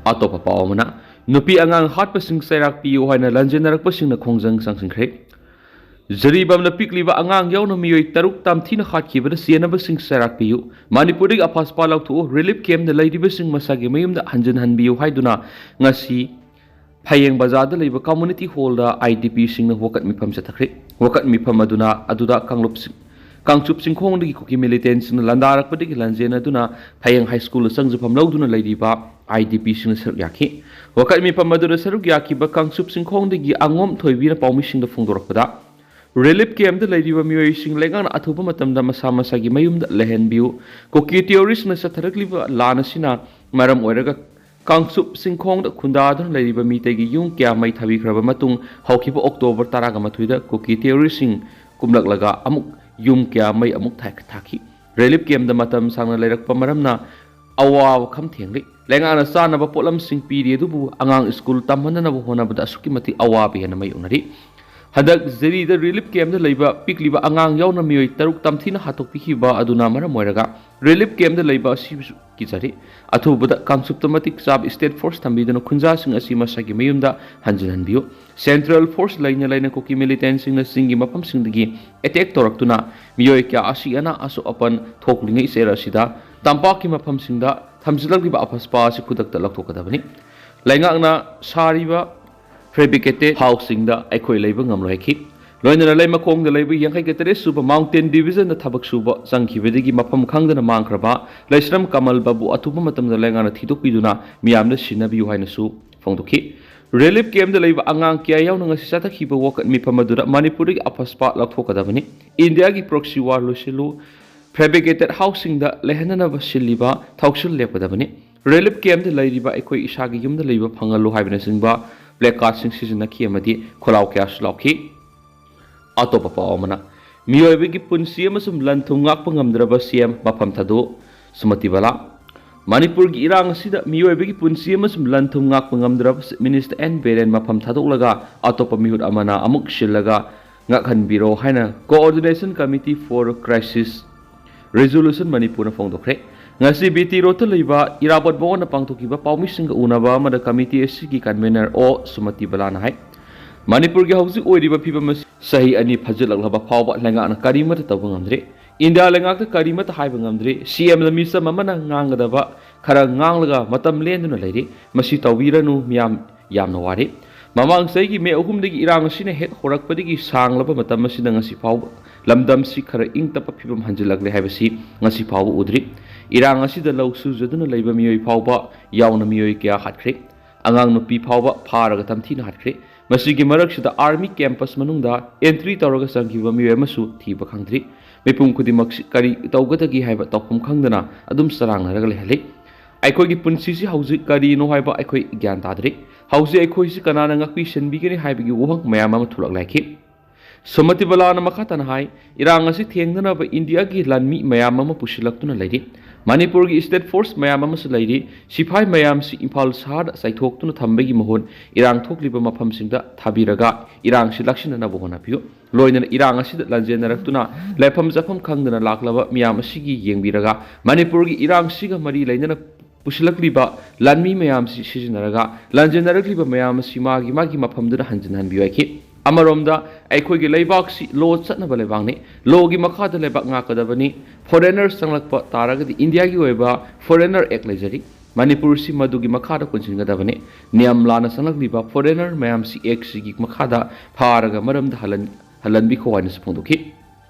ꯑꯇꯣꯞꯄ ꯄꯥꯎ ꯑꯃꯅ, ꯅꯨꯄꯤ ꯑꯉꯥꯡ ꯍꯥꯠꯄꯁꯤꯡ ꯆꯩꯔꯥꯛ ꯄꯤꯌꯨ ꯍꯥꯏꯅ ꯂꯥꯟꯖꯦꯟꯅꯔꯛꯄꯁꯤꯡꯅ ꯈꯣꯡꯖꯪ ꯆꯪꯁꯤꯟꯈ꯭ꯔꯦ꯫ ꯖꯤꯔꯤꯕꯥꯝꯅ ꯄꯤꯛꯂꯤꯕ ꯑꯉꯥꯡ ꯌꯥꯎꯅ ꯃꯤꯑꯣꯏ ꯇꯔꯨꯛ ꯇꯝꯊꯤꯅ ꯍꯥꯠꯈꯤꯕꯗ ꯆꯦꯟꯅꯕꯁꯤꯡ ꯆꯩꯔꯥꯛ ꯄꯤꯌꯨ, ꯃꯅꯤꯄꯨꯔꯗꯒꯤ ꯑꯐꯥꯁꯄꯥ ꯂꯧꯊꯣꯛꯎ, ꯔꯤꯂꯤꯐ ꯀꯦꯝꯞꯇ ꯂꯩꯔꯤꯕꯁꯤꯡ ꯃꯁꯥꯒꯤ ꯃꯌꯨꯝꯗ ꯍꯟꯖꯤꯟꯍꯟꯕꯤꯌꯨ ꯍꯥꯏꯗꯨꯅ ꯉꯁꯤ ꯐꯌꯦꯡ ꯕꯖꯥꯔꯗ ꯂꯩꯕ ꯀꯝꯃ꯭ꯌꯨꯅꯤꯇꯤ ꯍꯣꯜꯗ ꯑꯥꯏ ꯗꯤ ꯄꯤꯁꯤꯡꯅ ꯋꯥꯀꯠ ꯃꯤꯐꯝ ꯆꯠꯊꯈ꯭ꯔꯦ꯫ ꯋꯥꯀꯠ ꯃꯤꯐꯝ ꯑꯗꯨꯅ ꯑꯗꯨꯗ ꯀꯥꯡꯂꯨꯞ ꯀꯥꯡꯆꯨꯞ ꯆꯤꯡꯈꯣꯡꯗꯒꯤ ꯀꯨꯀꯤ ꯃꯤꯂꯤꯇꯦꯟꯁꯤꯡꯅ ꯂꯥꯟꯗꯥꯔꯛꯄꯗꯒꯤ ꯂꯥꯟꯖꯦꯟꯅꯗꯨꯅ ꯐꯌꯦꯡ ꯍꯥꯏ ꯁ꯭ꯀꯨꯜꯗ ꯆꯪꯖꯐꯝ ꯂꯧꯗꯨꯅ ꯂꯩꯔꯤꯕ ꯑꯥꯏ ꯗꯤ ꯄꯤꯁꯤꯡꯅ ꯁꯔꯨꯛ ꯌꯥꯈꯤ꯫ ꯋꯥꯀꯠ ꯃꯤꯐꯝ ꯑꯗꯨꯗ ꯁꯔꯨꯛ ꯌꯥꯈꯤꯕ ꯀꯥꯡꯆꯨꯞ ꯆꯤꯡꯈꯣꯡꯗꯒꯤ ꯑꯉꯣꯝ ꯊꯣꯏꯕꯤꯅ ꯄꯥꯎꯃꯤꯁꯤꯡꯗ ꯐꯣꯡꯗꯣꯔꯛꯄꯗ, ꯔꯤꯂꯤꯐ ꯀꯦꯝꯞꯇ ꯂꯩꯔꯤꯕ ꯃꯤꯑꯣꯏꯁꯤꯡ ꯂꯩꯉꯥꯛꯅ ꯑꯊꯨꯕ ꯃꯇꯝꯗ ꯃꯁꯥ ꯃꯁꯥꯒꯤ ꯃꯌꯨꯝꯗ ꯂꯩꯍꯟꯕꯤꯌꯨ꯫ ꯀꯨꯀꯤ ꯇꯦꯔꯣꯔꯤꯁ꯭ꯠꯅ ꯆꯠꯊꯔꯛꯂꯤꯕ ꯂꯥꯟ ꯑꯁꯤꯅ ꯃꯔꯝ ꯑꯣꯏꯔꯒ ꯀꯥꯡꯆꯨꯞ ꯆꯤꯡꯈꯣꯡꯗ ꯈꯨꯟꯗꯥꯗꯨꯅ ꯂꯩꯔꯤꯕ ꯃꯤꯇꯩꯒꯤ ꯌꯨꯝ ꯀꯌꯥ ꯃꯩ ꯊꯥꯕꯤꯈ꯭ꯔꯕ ꯃꯇꯨꯡ, ꯍꯧꯈꯤꯕ ꯑꯣꯛꯇꯣꯕꯔ ꯇꯔꯥꯒ ꯃꯥꯊꯣꯏꯗ ꯀꯨꯀꯤ ꯇꯦꯔꯣꯔꯤꯁ꯭ꯠꯁꯤꯡ ꯀꯨꯝꯂꯛꯂꯒ ꯑꯃꯨꯛ ꯌꯨꯝ ꯀꯌꯥ ꯃꯩ ꯑꯃꯨꯛ ꯊꯥ-, ꯊꯥꯈꯤ꯫ ꯔꯤꯂꯤꯐ ꯀꯦꯝꯞꯇ ꯃꯇꯝ ꯁꯥꯡꯅ ꯂꯩꯔꯛꯄ ꯃꯔꯝꯅ ꯑꯋꯥꯕ ꯈꯝ ꯊꯦꯡꯂꯤ꯫ ꯂꯩꯉꯥꯛꯅ ꯆꯥꯅꯕ ꯄꯣꯠꯂꯝꯁꯤꯡ ꯄꯤꯔꯤ, ꯑꯗꯨꯕꯨ ꯑꯉꯥꯡ ꯁ꯭ꯀꯨꯜ ꯇꯝꯍꯟꯅꯅꯕ ꯍꯣꯠꯅꯕꯗ ꯑꯁꯨꯛꯀꯤ ꯃꯇꯤꯛ ꯑꯋꯥꯕ ꯍꯦꯟꯅ ꯃꯥꯌꯣꯛꯅꯔꯤ꯫ ꯍꯟꯗꯛ ꯖꯤꯔꯤꯗ ꯔꯤꯂꯤꯐ ꯀꯦꯝꯞꯇ ꯂꯩꯕ ꯄꯤꯛꯂꯤꯕ ꯑꯉꯥꯡ ꯌꯥꯎꯅ ꯃꯤꯑꯣꯏ ꯇꯔꯨꯛ ꯇꯝꯊꯤꯅ ꯍꯥꯠꯇꯣꯛꯄꯤꯈꯤꯕ ꯑꯗꯨꯅ ꯃꯔꯝ ꯑꯣꯏꯔꯒ ꯔꯤꯂꯤꯐ ꯀꯦꯝꯞꯇ ꯂꯩꯕ ꯑꯁꯤꯕꯨꯁꯨ ꯀꯤꯖꯔꯤ꯫ ꯑꯊꯨꯕꯗ ꯀꯥꯡꯆꯨꯞꯇ ꯃꯇꯤꯛ ꯆꯥꯕ ꯁ꯭ꯇꯦꯠ ꯐꯣꯔꯁ ꯊꯝꯕꯤꯗꯨꯅ ꯈꯨꯟꯖꯥꯁꯤꯡ ꯑꯁꯤ ꯃꯁꯥꯒꯤ ꯃꯌꯨꯝꯗ ꯍꯟꯖꯤꯜꯍꯟꯕꯤꯌꯨ꯫ ꯁꯦꯟꯇ꯭ꯔꯦꯜ ꯐꯣꯔꯁ ꯂꯩꯅ ꯂꯩꯅ ꯀꯨꯀꯤ ꯃꯤꯂꯤꯇꯦꯟꯁꯤꯡꯅ ꯆꯤꯡꯒꯤ ꯃꯐꯝꯁꯤꯡꯗꯒꯤ ꯑꯦꯇꯦꯛ ꯇꯧꯔꯛꯇꯨꯅ ꯃꯤꯑꯣꯏ ꯀꯌꯥ ꯑꯁꯤ ꯑꯅꯥ ꯑꯁꯣꯛ ꯑꯄꯟ ꯊꯣꯛꯂꯤꯉꯩ ꯆꯦꯔ ꯑꯁꯤꯗ ꯇꯝꯄꯥꯛꯀꯤ ꯃꯐꯝꯁꯤꯡꯗ ꯊꯝꯖꯤꯜꯂꯛꯂꯤꯕ ꯑꯐꯁꯄꯥ ꯑꯁꯤ ꯈꯨꯗꯛꯇ ꯂꯧꯊꯣꯛꯀꯗꯕꯅꯤ꯫ ꯂꯩꯉꯥꯛꯅ ꯁꯥꯔꯤꯕ ꯐꯦꯕ꯭ꯔꯤꯀꯦꯇꯦꯠ ꯍꯥꯎꯁꯁꯤꯡꯗ ꯑꯩꯈꯣꯏ ꯂꯩꯕ ꯉꯝꯂꯣꯏ ꯍꯥꯏꯈꯤ꯫ ꯂꯣꯏꯅꯅ ꯂꯩꯃꯈꯣꯡꯗ ꯂꯩꯕ ꯌꯥꯡꯈꯩꯒ ꯇꯔꯦꯠ ꯁꯨꯕ ꯃꯥꯎꯟꯇꯦꯟ ꯗꯤꯕꯤꯖꯟꯗ ꯊꯕꯛ ꯁꯨꯕ ꯆꯪꯈꯤꯕꯗꯒꯤ ꯃꯐꯝ ꯈꯪꯗꯅ ꯃꯥꯡꯈ꯭ꯔꯕ ꯂꯩꯁ꯭ꯔꯝ ꯀꯃꯜ ꯕꯥꯕꯨ ꯑꯊꯨꯕ ꯃꯇꯝꯗ ꯂꯩꯉꯥꯛꯅ ꯊꯤꯗꯣꯛꯄꯤꯗꯨꯅ ꯃꯤꯌꯥꯝꯗ ꯁꯤꯟꯅꯕꯤꯌꯨ ꯍꯥꯏꯅꯁꯨ ꯐꯣꯡꯗꯣꯛꯈꯤ꯫ ꯔꯤꯂꯤꯐ ꯀꯦꯝꯞꯇ ꯂꯩꯕ ꯑꯉꯥꯡ ꯀꯌꯥ ꯌꯥꯎꯅ ꯉꯁꯤ ꯆꯠꯊꯈꯤꯕ ꯋꯥꯀꯠ ꯃꯤꯐꯝ ꯑꯗꯨꯗ ꯃꯅꯤꯄꯨꯔꯗꯒꯤ ꯑꯐꯁꯄꯥ ꯂꯧꯊꯣꯛꯀꯗꯕꯅꯤ, ꯏꯟꯗꯤꯌꯥꯒꯤ ꯄ꯭ꯔꯣꯛꯁꯤ ꯋꯥꯔ ꯂꯣꯏꯁꯤꯜꯂꯨ, ꯐꯦꯕ꯭ꯔꯤꯀꯦꯇꯦꯠ ꯍꯥꯎꯁꯁꯤꯡꯗ ꯂꯩꯍꯟꯅꯅꯕ ꯁꯤꯜꯂꯤꯕ ꯊꯧꯁꯤꯜ ꯂꯦꯞꯀꯗꯕꯅꯤ, ꯔꯤꯂꯤꯐ ꯀꯦꯝꯞꯇ ꯂꯩꯔꯤꯕ ꯑꯩꯈꯣꯏ ꯏꯁꯥꯒꯤ ꯌꯨꯝꯗ ꯂꯩꯕ ꯐꯪꯍꯜꯂꯨ ꯍꯥꯏꯕꯅꯆꯤꯡꯕ ꯄ꯭ꯂꯦꯀꯥꯔꯗꯁꯤꯡ ꯁꯤꯖꯤꯟꯅꯈꯤ ꯑꯃꯗꯤ ꯈꯣꯜꯂꯥꯎ ꯀꯌꯥꯁꯨ ꯂꯥꯎꯈꯤ꯫ ꯑꯇꯣꯞꯄ ꯄꯥꯎ ꯑꯃꯅ, ꯃꯤꯑꯣꯏꯕꯒꯤ ꯄꯨꯟꯁꯤ ꯑꯃꯁꯨꯡ ꯂꯟ ꯊꯨꯝ ꯉꯥꯛꯄ ꯉꯝꯗ꯭ꯔꯕ ꯁꯤ ꯑꯦꯝ ꯃꯐꯝ ꯊꯥꯗꯣꯛ, ꯁꯨꯃꯇꯤ ꯕꯂꯥ꯫ ꯃꯅꯤꯄꯨꯔꯒꯤ ꯏꯔꯥꯡ ꯑꯁꯤꯗ ꯃꯤꯑꯣꯏꯕꯒꯤ ꯄꯨꯟꯁꯤ ꯑꯃꯁꯨꯡ ꯂꯟ ꯊꯨꯝ ꯉꯥꯛꯄ ꯉꯝꯗ꯭ꯔꯕ ꯆꯤꯐ ꯃꯤꯅꯤꯁꯇꯔ ꯑꯦꯟ ꯕꯤꯔꯦꯟ ꯃꯐꯝ ꯊꯥꯗꯣꯛꯂꯒ ꯑꯇꯣꯞꯄ ꯃꯤꯍꯨꯠ ꯑꯃꯅ ꯑꯃꯨꯛ ꯁꯤꯜꯂꯒ ꯉꯥꯛꯍꯟꯕꯤꯔꯣ ꯍꯥꯏꯅ Coordination Committee for Crisis Resolution ꯃꯅꯤꯄꯨꯔꯅ ꯐꯣꯡꯗꯣꯛꯈ꯭ꯔꯦ꯫ ꯉꯁꯤ ꯕꯤ ꯇꯤ ꯔꯣꯗꯇ ꯂꯩꯕ ꯏꯔꯥꯕꯣꯠ ꯚꯋꯟꯗ ꯄꯥꯡꯊꯣꯛꯈꯤꯕ ꯄꯥꯎꯃꯤꯁꯤꯡꯒ ꯎꯅꯕ ꯑꯃꯗ ꯀꯃꯤꯇꯤ ꯑꯁꯤꯒꯤ ꯀꯟꯚꯦꯅꯔ ꯑꯣ ꯁꯨꯃꯇꯤ ꯕꯂꯥꯅ ꯍꯥꯏ, ꯃꯅꯤꯄꯨꯔꯒꯤ ꯍꯧꯖꯤꯛ ꯑꯣꯏꯔꯤꯕ ꯐꯤꯕꯝ ꯑꯁꯤ ꯆꯍꯤ ꯑꯅꯤ ꯐꯥꯖꯤꯜꯂꯛꯂꯕ ꯐꯥꯎꯕ ꯂꯩꯉꯥꯛꯅ ꯀꯔꯤꯃꯠꯇ ꯇꯧꯕ ꯉꯝꯗ꯭ꯔꯤ꯫ ꯏꯟꯗꯤꯌꯥ ꯂꯩꯉꯥꯛꯇ ꯀꯔꯤꯃꯠꯇ ꯍꯥꯏꯕ ꯉꯝꯗ꯭ꯔꯤ꯫ ꯁꯤ ꯑꯦꯝꯅ ꯃꯤꯆꯝ ꯑꯃꯅ ꯉꯥꯡꯒꯗꯕ ꯈꯔ ꯉꯥꯡꯂꯒ ꯃꯇꯝ ꯂꯦꯟꯗꯨꯅ ꯂꯩꯔꯤ꯫ ꯃꯁꯤ ꯇꯧꯕꯤꯔꯅꯨ, ꯃꯤꯌꯥꯝ ꯌꯥꯝꯅ ꯋꯥꯔꯤ꯫ ꯃꯃꯥꯡ ꯆꯍꯤꯒꯤ ꯃꯦ ꯑꯍꯨꯝꯗꯒꯤ ꯏꯔꯥꯡ ꯑꯁꯤꯅ ꯍꯦꯛ ꯍꯧꯔꯛꯄꯗꯒꯤ ꯁꯥꯡꯂꯕ ꯃꯇꯝ ꯑꯁꯤꯗ ꯉꯁꯤ ꯐꯥꯎꯕ ꯂꯝꯗꯝꯁꯤ ꯈꯔ ꯏꯪ ꯇꯞꯄ ꯐꯤꯕꯝ ꯍꯟꯖꯤꯜꯂꯛꯂꯦ ꯍꯥꯏꯕꯁꯤ ꯉꯁꯤ ꯐꯥꯎꯕ ꯎꯗ꯭ꯔꯤ꯫ ꯏꯔꯥꯡ ꯑꯁꯤꯗ ꯂꯧ ꯁꯨꯖꯗꯨꯅ ꯂꯩꯕ ꯃꯤꯑꯣꯏ ꯐꯥꯎꯕ ꯌꯥꯎꯅ ꯃꯤꯑꯣꯏ ꯀꯌꯥ ꯍꯥꯠꯈ꯭ꯔꯦ꯫ ꯑꯉꯥꯡ ꯅꯨꯄꯤ ꯐꯥꯎꯕ ꯐꯥꯔꯒ ꯇꯝꯊꯤꯅ ꯍꯥꯠꯈ꯭ꯔꯦ꯫ ꯃꯁꯤꯒꯤ ꯃꯔꯛꯁꯤꯗ ꯑꯥꯔꯃꯤ ꯀꯦꯝꯄꯁ ꯃꯅꯨꯡꯗ ꯑꯦꯟꯇ꯭ꯔꯤ ꯇꯧꯔꯒ ꯆꯪꯈꯤꯕ ꯃꯤꯑꯣꯏ ꯑꯃꯁꯨ ꯊꯤꯕ ꯈꯪꯗ꯭ꯔꯤ꯫ ꯃꯤꯄꯨꯝ ꯈꯨꯗꯤꯡꯃꯛꯁꯤ ꯀꯔꯤ ꯇꯧꯒꯗꯒꯦ ꯍꯥꯏꯕ ꯇꯧꯐꯝ ꯈꯪꯗꯅ ꯑꯗꯨꯝ ꯆꯔꯥꯡꯅꯔꯒ ꯂꯩꯍꯜꯂꯤ꯫ ꯑꯩꯈꯣꯏꯒꯤ ꯄꯨꯟꯁꯤꯁꯤ ꯍꯧꯖꯤꯛ ꯀꯔꯤꯅꯣ ꯍꯥꯏꯕ ꯑꯩꯈꯣꯏ ꯒ꯭ꯌꯥꯟ ꯇꯥꯗ꯭ꯔꯤ꯫ ꯍꯧꯖꯤꯛ ꯑꯩꯈꯣꯏꯁꯤ ꯀꯅꯥꯅ ꯉꯥꯛꯄꯤ ꯁꯦꯟꯕꯤꯒꯅꯤ ꯍꯥꯏꯕꯒꯤ ꯋꯥꯍꯪ ꯃꯌꯥꯝ ꯑꯃ ꯊꯣꯛꯂꯛꯂꯦ ꯍꯥꯏꯈꯤ꯫ ꯁꯨꯃꯇꯤ ꯕꯂꯥꯅ ꯃꯈꯥ ꯇꯥꯅ ꯍꯥꯏ, ꯏꯔꯥꯡ ꯑꯁꯤ ꯊꯦꯡꯅꯅꯕ ꯏꯟꯗꯤꯌꯥꯒꯤ ꯂꯥꯟꯃꯤ ꯃꯌꯥꯝ ꯑꯃ ꯄꯨꯁꯤꯜꯂꯛꯇꯨꯅ ꯂꯩꯔꯤ꯫ ꯃꯅꯤꯄꯨꯔꯒꯤ state force ꯃꯌꯥꯝ ꯑꯃꯁꯨ ꯂꯩꯔꯤ꯫ ꯁꯤꯐꯥꯏ ꯃꯌꯥꯝꯁꯤ ꯏꯝꯐꯥꯜ ꯁꯍꯔꯗ ꯆꯥꯏꯊꯣꯛꯇꯨꯅ ꯊꯝꯕꯒꯤ ꯃꯍꯨꯠ ꯏꯔꯥꯡ ꯊꯣꯛꯂꯤꯕ ꯃꯐꯝꯁꯤꯡꯗ ꯊꯥꯕꯤꯔꯒ ꯏꯔꯥꯡꯁꯤ ꯂꯥꯛꯁꯤꯟꯅꯅꯕ ꯍꯣꯠꯅꯕꯤꯌꯨ꯫ ꯂꯣꯏꯅꯅ ꯏꯔꯥꯡ ꯑꯁꯤꯗ ꯂꯥꯟꯖꯦꯟꯅꯔꯛꯇꯨꯅ ꯂꯩꯐꯝ ꯆꯥꯐꯝ ꯈꯪꯗꯅ ꯂꯥꯛꯂꯕ ꯃꯤꯌꯥꯝ ꯑꯁꯤꯒꯤ ꯌꯦꯡꯕꯤꯔꯒ ꯃꯅꯤꯄꯨꯔꯒꯤ ꯏꯔꯥꯡꯁꯤꯒ ꯃꯔꯤ ꯂꯩꯅꯅ ꯄꯨꯁꯤꯜꯂꯛꯂꯤꯕ ꯂꯥꯟꯃꯤ ꯃꯌꯥꯝꯁꯤ ꯁꯤꯖꯤꯟꯅꯔꯒ ꯂꯥꯟꯖꯦꯟꯅꯔꯛꯂꯤꯕ ꯃꯌꯥꯝ ꯑꯁꯤ ꯃꯥꯒꯤ ꯃꯥꯒꯤ ꯃꯐꯝꯗꯨꯗ ꯍꯟꯖꯤꯟꯍꯟꯕꯤꯌꯨ ꯍꯥꯏꯈꯤ꯫ ꯑꯃꯔꯣꯝꯗ ꯑꯩꯈꯣꯏꯒꯤ ꯂꯩꯕꯥꯛꯁꯤ law ꯆꯠꯅꯕ ꯂꯩꯕꯥꯛꯅꯤ꯫ Lawꯒꯤ ꯃꯈꯥꯗ ꯂꯩꯕꯥꯛ ꯉꯥꯛꯀꯗꯕꯅꯤ꯫ Foreigner ꯆꯪꯂꯛꯄ ꯇꯥꯔꯒꯗꯤ Indiaꯒꯤ ꯑꯣꯏꯕ Foreigner Act ꯂꯩꯖꯔꯤ꯫ ꯃꯅꯤꯄꯨꯔꯁꯤ ꯃꯗꯨꯒꯤ ꯃꯈꯥꯗ ꯄꯨꯟꯁꯤꯟꯒꯗꯕꯅꯤ꯫ ꯅꯤꯌꯝ ꯂꯥꯟꯅ ꯆꯪꯂꯛꯂꯤꯕ foreigner ꯃꯌꯥꯝꯁꯤ Actꯁꯤꯒꯤ ꯃꯈꯥꯗ ꯐꯥꯔꯒ ꯃꯔꯝꯗ ꯍꯜꯍꯟ-, ꯍꯜꯍꯟꯕꯤꯈꯣ ꯍꯥꯏꯅꯁꯨ ꯐꯣꯡꯗꯣꯛꯈꯤ꯫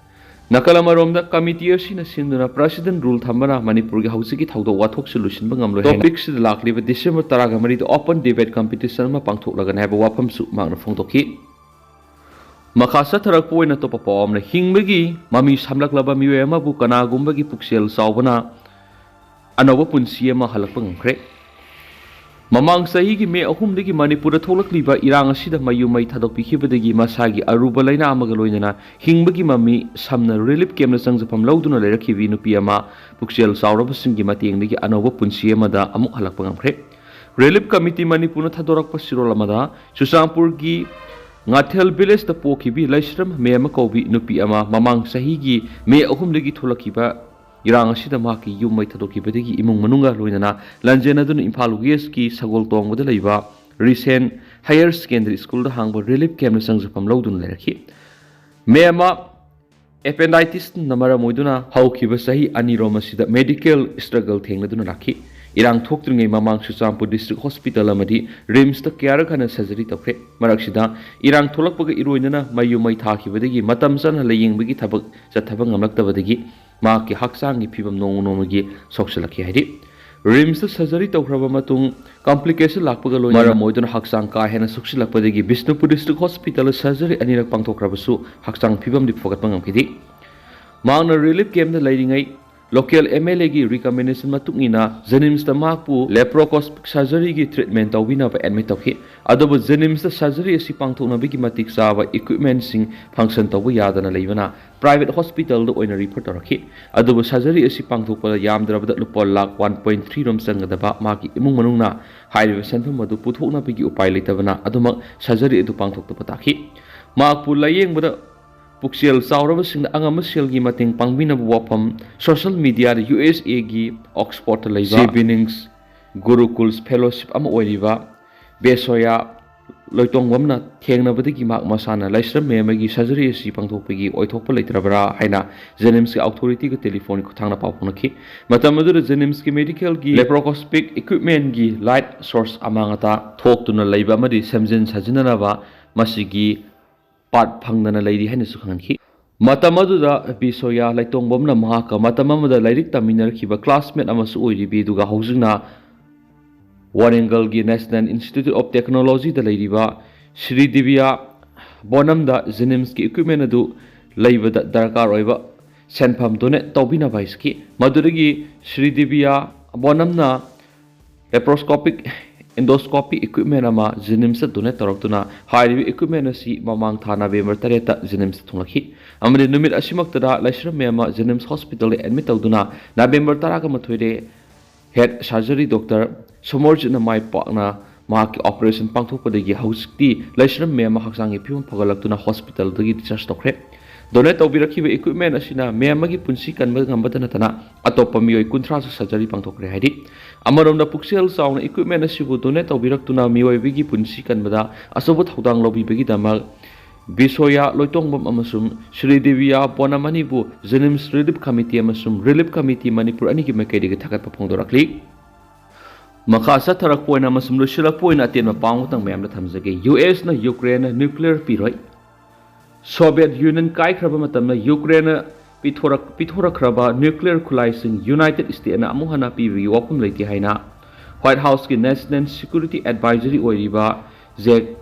ꯅꯥꯀꯜ ꯑꯃꯔꯣꯝꯗ committee ꯑꯁꯤꯅ ꯁꯤꯟꯗꯨꯅ President Rule ꯊꯝꯕꯅ ꯃꯅꯤꯄꯨꯔꯒꯤ ꯍꯧꯖꯤꯛꯀꯤ ꯊꯧꯗꯣꯛ ꯋꯥꯊꯣꯛꯁꯤ ꯂꯣꯏꯁꯤꯟꯕ ꯉꯝꯂꯣꯏ ꯍꯥꯏꯅ topicꯁꯤꯗ ꯂꯥꯛꯂꯤꯕ December ꯇꯔꯥꯒ ꯃꯔꯤꯗ open debate competition ꯑꯃ ꯄꯥꯡꯊꯣꯛꯂꯒꯅꯤ ꯍꯥꯏꯕ ꯋꯥꯐꯝꯁꯨ ꯃꯍꯥꯛꯅ ꯐꯣꯡꯗꯣꯛꯈꯤ꯫ ꯃꯈꯥ ꯆꯠꯊꯔꯛꯄ ꯑꯣꯏꯅ ꯑꯇꯣꯞꯄ ꯄꯥꯎ ꯑꯃꯅ, ꯍꯤꯡꯕꯒꯤ ꯃꯃꯤ ꯁꯥꯝꯂꯛꯂꯕ ꯃꯤꯑꯣꯏ ꯑꯃꯕꯨ ꯀꯅꯥꯒꯨꯝꯕꯒꯤ ꯄꯨꯛꯆꯦꯜ ꯆꯥꯎꯕꯅ ꯑꯅꯧꯕ ꯄꯨꯟꯁꯤ ꯑꯃ ꯍꯜꯂꯛꯄ ꯉꯝꯈ꯭ꯔꯦ꯫ ꯃꯃꯥꯡ ꯆꯍꯤꯒꯤ ꯃꯦ ꯑꯍꯨꯝꯗꯒꯤ ꯃꯅꯤꯄꯨꯔꯗ ꯊꯣꯛꯂꯛꯂꯤꯕ ꯏꯔꯥꯡ ꯑꯁꯤꯗ ꯃꯌꯨꯝ ꯃꯩ ꯊꯥꯗꯣꯛꯄꯤꯈꯤꯕꯗꯒꯤ ꯃꯁꯥꯒꯤ ꯑꯔꯨꯕ ꯂꯥꯏꯅꯥ ꯑꯃꯒ ꯂꯣꯏꯅꯅ ꯍꯤꯡꯕꯒꯤ ꯃꯃꯤ ꯁꯝꯅ relief campꯇ ꯆꯪꯖꯐꯝ ꯂꯧꯗꯨꯅ ꯂꯩꯔꯛꯈꯤꯕꯤ ꯅꯨꯄꯤ ꯑꯃ ꯄꯨꯛꯆꯦꯜ ꯆꯥꯎꯔꯕꯁꯤꯡꯒꯤ ꯃꯇꯦꯡꯗꯒꯤ ꯑꯅꯧꯕ ꯄꯨꯟꯁꯤ ꯑꯃꯗ ꯑꯃꯨꯛ ꯍꯜꯂꯛꯄ ꯉꯝꯈ꯭ꯔꯦ꯫ Relief Committee ꯃꯅꯤꯄꯨꯔꯅ ꯊꯥꯗꯣꯔꯛꯄ ꯁꯤꯔꯣꯜ ꯑꯃꯗ ꯆꯨꯔꯆꯥꯟꯄꯨꯔꯒꯤ ꯉꯥꯊꯦꯜ villageꯇ ꯄꯣꯛꯈꯤꯕꯤ ꯂꯩꯁ꯭ꯔꯝ ꯃꯦꯝꯃ ꯀꯧꯕꯤ ꯅꯨꯄꯤ ꯑꯃ ꯃꯃꯥꯡ ꯆꯍꯤꯒꯤ ꯃꯦ ꯑꯍꯨꯝꯗꯒꯤ ꯊꯣꯛꯂꯛꯈꯤꯕ ꯏꯔꯥꯡ ꯑꯁꯤꯗ ꯃꯍꯥꯛꯀꯤ ꯌꯨꯝ ꯃꯩ ꯊꯥꯗꯣꯛꯈꯤꯕꯗꯒꯤ ꯏꯃꯨꯡ ꯃꯅꯨꯡꯒ ꯂꯣꯏꯅꯅ ꯂꯥꯟꯖꯦꯟꯅꯗꯨꯅ ꯏꯝꯐꯥꯜ Westꯀꯤ ꯁꯒꯣꯜꯇꯣꯡꯕꯗ ꯂꯩꯕ Risen Higher Secondary Schoolꯗ ꯍꯥꯡꯕ relief campꯇ ꯆꯪꯖꯐꯝ ꯂꯧꯗꯨꯅ ꯂꯩꯔꯛꯈꯤ꯫ ꯃꯦꯝꯃ appendicitisꯅ ꯃꯔꯝ ꯑꯣꯏꯗꯨꯅ ꯍꯧꯈꯤꯕ ꯆꯍꯤ ꯑꯅꯤꯔꯣꯝ ꯑꯁꯤꯗ medical struggle ꯊꯦꯡꯅꯗꯨꯅ ꯂꯥꯛꯈꯤ꯫ ꯏꯔꯥꯡ ꯊꯣꯛꯇ꯭ꯔꯤꯉꯩ ꯃꯃꯥꯡ ꯆꯨꯔꯆꯥꯟꯄꯨꯔ District Hospital ꯑꯃꯗꯤ RIMSꯇ ꯀꯌꯥꯔꯛ ꯍꯟꯅ surgery ꯇꯧꯈ꯭ꯔꯦ꯫ ꯃꯔꯛꯁꯤꯗ ꯏꯔꯥꯡ ꯊꯣꯛꯂꯛꯄꯒ ꯏꯔꯣꯏꯅꯅ ꯃꯌꯨꯝ ꯃꯩ ꯊꯥꯈꯤꯕꯗꯒꯤ ꯃꯇꯝ ꯆꯥꯅ ꯂꯥꯌꯦꯡꯕꯒꯤ ꯊꯕꯛ ꯆꯠꯊꯕ ꯉꯝꯂꯛꯇꯕꯗꯒꯤ ꯃꯍꯥꯛꯀꯤ ꯍꯛꯆꯥꯡꯒꯤ ꯐꯤꯕꯝ ꯅꯣꯡꯃ ꯅꯣꯡꯃꯒꯤ ꯁꯣꯛꯆꯤꯜꯂꯛꯈꯤ ꯍꯥꯏꯔꯤ꯫ RIMSꯇ surgery ꯇꯧꯈ꯭ꯔꯕ ꯃꯇꯨꯡ complication ꯂꯥꯛꯄꯒ ꯂꯣꯏꯅꯅ ꯃꯔꯝ ꯑꯣꯏꯗꯨꯅ ꯍꯛꯆꯥꯡ ꯀꯥ ꯍꯦꯟꯅ ꯁꯣꯛꯆꯤꯜꯂꯛꯄꯗꯒꯤ ꯕꯤꯁꯅꯨꯄꯨꯔ District Hospitalꯗ surgery ꯑꯅꯤꯔꯛ ꯄꯥꯡꯊꯣꯛꯈ꯭ꯔꯕꯁꯨ ꯍꯛꯆꯥꯡ ꯐꯤꯕꯝꯗꯤ ꯐꯒꯠꯄ ꯉꯝꯈꯤꯗꯦ꯫ ꯃꯍꯥꯛꯅ relief campꯇ ꯂꯩꯔꯤꯉꯩ local MLAꯒꯤ recommendation ꯃꯇꯨꯡ ꯏꯟꯅ JNIMSꯇ ꯃꯍꯥꯛꯄꯨ laparoscopic surgeryꯒꯤ treatment ꯇꯧꯕꯤꯅꯕ admit ꯇꯧꯈꯤ꯫ ꯑꯗꯨꯕꯨ JNIMSꯇ surgery ꯑꯁꯤ ꯄꯥꯡꯊꯣꯛꯅꯕꯒꯤ ꯃꯇꯤꯛ ꯆꯥꯕ equipmentꯁꯤꯡ function ꯇꯧꯕ ꯌꯥꯗꯅ ꯂꯩꯕꯅ ꯄ꯭ꯔꯥꯏꯚꯦꯠ ꯍꯣꯁꯄꯤꯇꯥꯜꯗ ꯑꯣꯏꯅ ꯔꯤꯐꯔ ꯇꯧꯔꯛꯈꯤ꯫ ꯑꯗꯨꯕꯨ ꯁꯔꯖꯔꯤ ꯑꯁꯤ ꯄꯥꯡꯊꯣꯛꯄꯗ ꯌꯥꯝꯗ꯭ꯔꯕꯗ ꯂꯨꯄꯥ ꯂꯥꯈ ꯋꯥꯟ ꯄꯣꯏꯟ ꯊ꯭ꯔꯤ ꯔꯣꯝ ꯆꯪꯒꯗꯕ ꯃꯍꯥꯛꯀꯤ ꯏꯃꯨꯡ ꯃꯅꯨꯡꯅ ꯍꯥꯏꯔꯤꯕ ꯁꯦꯟꯐꯝ ꯑꯗꯨ ꯄꯨꯊꯣꯛꯅꯕꯒꯤ ꯎꯄꯥꯏ ꯂꯩꯇꯕꯅ ꯑꯗꯨꯃꯛ ꯁꯔꯖꯔꯤ ꯑꯗꯨ ꯄꯥꯡꯊꯣꯛꯇꯕ ꯇꯥꯈꯤ꯫ ꯃꯍꯥꯛꯄꯨ ꯂꯥꯌꯦꯡꯕꯗ ꯄꯨꯛꯆꯦꯜ ꯆꯥꯎꯔꯕꯁꯤꯡꯅ ꯑꯉꯝꯕ ꯁꯦꯜꯒꯤ ꯃꯇꯦꯡ ꯄꯥꯡꯕꯤꯅꯕ ꯋꯥꯐꯝ ꯁꯣꯁꯤꯌꯦꯜ ꯃꯤꯗꯤꯌꯥꯗ ꯌꯨ ꯑꯦꯁ ꯑꯦꯒꯤ ꯑꯣꯛꯁꯐꯣꯔꯗꯇ ꯂꯩꯕ ꯁꯤ ꯕꯤꯅꯤꯡꯁ ꯒꯨꯔꯨꯀꯨꯜꯁ ꯐꯦꯂꯣꯁꯤꯞ ꯑꯃ ꯑꯣꯏꯔꯤꯕ ꯕꯦꯁꯣꯌꯥ ꯂꯣꯏꯇꯣꯡꯕꯝꯅ ꯊꯦꯡꯅꯕꯗꯒꯤ ꯃꯍꯥꯛ ꯃꯁꯥꯅ ꯂꯥꯏꯁ꯭ꯔꯝ ꯃꯌꯥꯝ ꯑꯃꯒꯤ ꯁꯔꯖꯔꯤ ꯑꯁꯤ ꯄꯥꯡꯊꯣꯛꯄꯒꯤ ꯑꯣꯏꯊꯣꯛꯄ ꯂꯩꯇ꯭ꯔꯕ꯭ꯔꯥ ꯍꯥꯏꯅ ꯖꯦꯅꯤꯝꯁꯀꯤ ꯑꯣꯊꯣꯔꯤꯇꯤꯒ ꯇꯦꯂꯤꯐꯣꯟꯒꯤ ꯈꯨꯠꯊꯥꯡꯗ ꯄꯥꯎ ꯐꯥꯎꯅꯈꯤ꯫ ꯃꯇꯝ ꯑꯗꯨꯗ ꯖꯦꯅꯤꯝꯁꯀꯤ ꯃꯦꯗꯤꯀꯦꯜꯒꯤ ꯂꯦꯄ꯭ꯔꯣꯀꯣꯁꯄꯤꯛ ꯏꯀ꯭ꯋꯤꯞꯃꯦꯟꯒꯤ ꯂꯥꯏꯠ ꯁꯣꯔꯁ ꯑꯃꯥꯡ ꯑꯇꯥ ꯊꯣꯛꯇꯨꯅ ꯂꯩꯕ ꯑꯃꯗꯤ ꯁꯦꯝꯖꯤꯟ ꯁꯥꯖꯤꯟꯅꯅꯕ ꯃꯁꯤꯒꯤ ꯄꯥꯔꯠ ꯐꯪꯗꯅ ꯂꯩꯔꯤ ꯍꯥꯏꯅꯁꯨ ꯈꯪꯍꯟꯈꯤ꯫ ꯃꯇꯝ ꯑꯗꯨꯗ ꯕꯤꯁꯣꯌꯥ ꯂꯩꯇꯣꯡꯕꯝꯅ ꯃꯍꯥꯛꯀ ꯃꯇꯝ ꯑꯃꯗ ꯂꯥꯏꯔꯤꯛ ꯇꯝꯃꯤꯟꯅꯔꯛꯈꯤꯕ ꯀ꯭ꯂꯥꯁꯃꯦꯠ ꯑꯃꯁꯨ ꯑꯣꯏꯔꯤꯕꯤ, ꯑꯗꯨꯒ ꯍꯧꯖꯤꯛꯅ ꯋꯥꯔꯦꯡꯒꯜꯒꯤ ꯅꯦꯁꯅꯦꯜ ꯏꯟꯁꯇꯤꯇ꯭ꯌꯨꯠ ꯑꯣꯐ ꯇꯦꯛꯅꯣꯂꯣꯖꯤꯗ ꯂꯩꯔꯤꯕ ꯁ꯭ꯔꯤ ꯗꯤꯕꯤꯌꯥ ꯕꯣꯅꯝꯗ ꯖꯦꯅꯤꯝꯁꯀꯤ ꯏꯀ꯭ꯋꯤꯞꯃꯦꯟ ꯑꯗꯨ ꯂꯩꯕꯗ ꯗꯔꯀꯥꯔ ꯑꯣꯏꯕ ꯁꯦꯟꯐꯝ ꯗꯣꯅꯦꯠ ꯇꯧꯕꯤꯅꯕ ꯍꯥꯏꯖꯈꯤ꯫ ꯃꯗꯨꯗꯒꯤ ꯁ꯭ꯔꯤ ꯗꯤꯕꯤꯌꯥ ꯕꯣꯅꯝꯅ ꯂꯦꯄ꯭ꯔꯣꯁꯀꯣꯄꯤꯛ ꯏꯟꯗꯣꯁꯀꯣꯄꯤ ꯏꯀ꯭ꯋꯤꯞꯃꯦꯟ ꯑꯃ ꯖꯦꯅꯤꯝꯁꯇ ꯗꯣꯅꯦꯠ ꯇꯧꯔꯛꯇꯨꯅ ꯍꯥꯏꯔꯤꯕ ꯏꯀ꯭ꯋꯤꯞꯃꯦꯟ ꯑꯁꯤ ꯃꯃꯥꯡ ꯊꯥ ꯅꯕꯦꯝꯕꯔ ꯇꯔꯦꯠꯇ ꯖꯦꯅꯤꯝꯁꯇ ꯊꯨꯡꯂꯛꯈꯤ ꯑꯃꯗꯤ ꯅꯨꯃꯤꯠ ꯑꯁꯤꯃꯛꯇꯗ ꯂꯥꯏꯁ꯭ꯔꯝ ꯃꯌꯥꯝ ꯑꯃ ꯖꯦꯅꯤꯝꯁ ꯍꯣꯁꯄꯤꯇꯥꯜꯗ ꯑꯦꯗꯃꯤꯠ ꯇꯧꯗꯨꯅ ꯅꯕꯦꯝꯕꯔ ꯇꯔꯥꯒ ꯃꯥꯊꯣꯏꯗ ꯍꯦꯠ ꯁꯔꯖꯔꯤ ꯗꯣꯛꯇꯔ ꯁꯣꯃꯣꯔꯖꯤꯠꯅ ꯃꯥꯏ ꯄꯥꯛꯅ ꯃꯍꯥꯛꯀꯤ ꯑꯣꯄꯔꯦꯁꯟ ꯄꯥꯡꯊꯣꯛꯄꯗꯒꯤ ꯍꯧꯖꯤꯛꯇꯤ ꯂꯥꯏꯁ꯭ꯔꯝ ꯃꯌꯥꯝ ꯑꯃ ꯍꯛꯆꯥꯡꯒꯤ ꯐꯤꯕꯝ ꯐꯒꯠꯂꯛꯇꯨꯅ ꯍꯣꯁꯄꯤꯇꯥꯜꯗꯒꯤ ꯗꯤꯁꯆꯥꯔꯖ ꯇꯧꯈ꯭ꯔꯦ꯫ ꯗꯣꯅꯦꯠ ꯇꯧꯕꯤꯔꯛꯈꯤꯕ ꯏꯀ꯭ꯋꯤꯞꯃꯦꯟ ꯑꯁꯤꯅ ꯃꯌꯥꯝ ꯑꯃꯒꯤ ꯄꯨꯟꯁꯤ ꯀꯟꯕ ꯉꯝꯕꯇ ꯅꯠꯇꯅ ꯑꯇꯣꯞꯄ ꯃꯤꯑꯣꯏ ꯀꯨꯟꯊ꯭ꯔꯥꯁꯨ ꯁꯔꯖꯔꯤ ꯄꯥꯡꯊꯣꯛꯈ꯭ꯔꯦ ꯍꯥꯏꯔꯤ꯫ ꯑꯃꯔꯣꯝꯗ ꯄꯨꯛꯆꯦꯜ ꯆꯥꯎꯅ ꯏꯀ꯭ꯋꯤꯞꯃꯦꯟ ꯑꯁꯤꯕꯨ ꯗꯣꯅꯦꯠ ꯇꯧꯕꯤꯔꯛꯇꯨꯅ ꯃꯤꯑꯣꯏꯕꯒꯤ ꯄꯨꯟꯁꯤ ꯀꯟꯕꯗ ꯑꯆꯧꯕ ꯊꯧꯗꯥꯡ ꯂꯧꯕꯤꯕꯒꯤꯗꯃꯛ ꯕꯤꯁꯣꯌꯥ ꯂꯣꯏꯇꯣꯡꯕꯝ ꯑꯃꯁꯨꯡ ꯁ꯭ꯔꯤ ꯗꯦꯕꯤꯌꯥ ꯕꯣꯅꯝ ꯑꯅꯤꯕꯨ ꯖꯦꯅꯤꯝꯁ ꯔꯤꯂꯤꯐ ꯀꯃꯤꯇꯤ ꯑꯃꯁꯨꯡ ꯔꯤꯂꯤꯐ ꯀꯃꯤꯇꯤ ꯃꯅꯤꯄꯨꯔ ꯑꯅꯤꯒꯤ ꯃꯥꯏꯀꯩꯗꯒꯤ ꯊꯥꯒꯠꯄ ꯐꯣꯡꯗꯣꯔꯛꯂꯤ꯫ ꯃꯈꯥ ꯆꯠꯊꯔꯛꯄ ꯑꯣꯏꯅ ꯑꯃꯁꯨꯡ ꯂꯣꯏꯁꯤꯜꯂꯛꯄ ꯑꯣꯏꯅ ꯑꯇꯦꯟꯕ ꯄꯥꯎ ꯑꯃꯇꯪ ꯃꯌꯥꯝꯗ ꯊꯝꯖꯒꯦ꯫ ꯌꯨ ꯑꯦꯁꯅ ꯌꯨꯀ꯭ꯔꯦꯟꯗ ꯅ꯭ꯌꯨꯀ꯭ꯂꯤꯌꯔ ꯄꯤꯔꯣꯏ꯫ ꯁꯣꯚꯤꯌꯦꯠ ꯌꯨꯅꯤꯌꯟ ꯀꯥꯏꯈ꯭ꯔꯕ ꯃꯇꯝꯗ ꯌꯨꯀ꯭ꯔꯦꯟꯅ ꯄꯤꯊꯣꯔꯛ-, ꯄꯤꯊꯣꯔꯛꯈ꯭ꯔꯕ ꯅ꯭ꯌꯨꯀ꯭ꯂꯤꯌꯔ ꯈꯨꯠꯂꯥꯏꯁꯤꯡ ꯌꯨꯅꯥꯏꯇꯦꯗ ꯁ꯭ꯇꯦꯠꯅ ꯑꯃꯨꯛ ꯍꯟꯅ ꯄꯤꯕꯒꯤ ꯋꯥꯐꯝ ꯂꯩꯇꯦ ꯍꯥꯏꯅ ꯋꯥꯏꯠ ꯍꯥꯎꯁꯀꯤ ꯅꯦꯁꯅꯦꯜ ꯁꯦꯀ꯭ꯌꯨꯔꯤꯇꯤ ꯑꯦꯗꯚꯥꯏꯖꯔꯤ ꯑꯣꯏꯔꯤꯕ ꯖꯦꯛ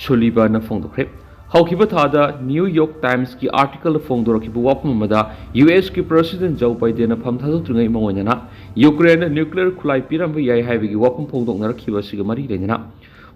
ꯁꯨꯂꯤꯚꯟꯅ ꯐꯣꯡꯗꯣꯛꯈ꯭ꯔꯦ꯫ ꯍꯧꯈꯤꯕ ꯊꯥꯗ ꯅ꯭ꯌꯨ ꯌꯣꯔꯛ ꯇꯥꯏꯝꯁꯀꯤ ꯑꯥꯔꯇꯤꯀꯜꯗ ꯐꯣꯡꯗꯣꯔꯛꯈꯤꯕ ꯋꯥꯐꯝ ꯑꯃꯗ ꯌꯨ ꯑꯦꯁꯀꯤ ꯄ꯭ꯔꯦꯁꯤꯗꯦꯟꯠ ꯖꯣ ꯕꯥꯏꯗꯦꯟꯅ ꯐꯝ ꯊꯥꯗꯣꯛꯇ꯭ꯔꯤꯉꯩ ꯃꯥꯡꯑꯣꯏꯅꯅ ꯌꯨꯀ꯭ꯔꯦꯟꯗ ꯅ꯭ꯌꯨꯀ꯭ꯂꯤꯌꯔ ꯈꯨꯠꯂꯥꯏ ꯄꯤꯔꯝꯕ ꯌꯥꯏ ꯍꯥꯏꯕꯒꯤ ꯋꯥꯐꯝ ꯐꯣꯡꯗꯣꯛꯅꯔꯛꯈꯤꯕ ꯑꯁꯤꯒ ꯃꯔꯤ ꯂꯩꯅꯅ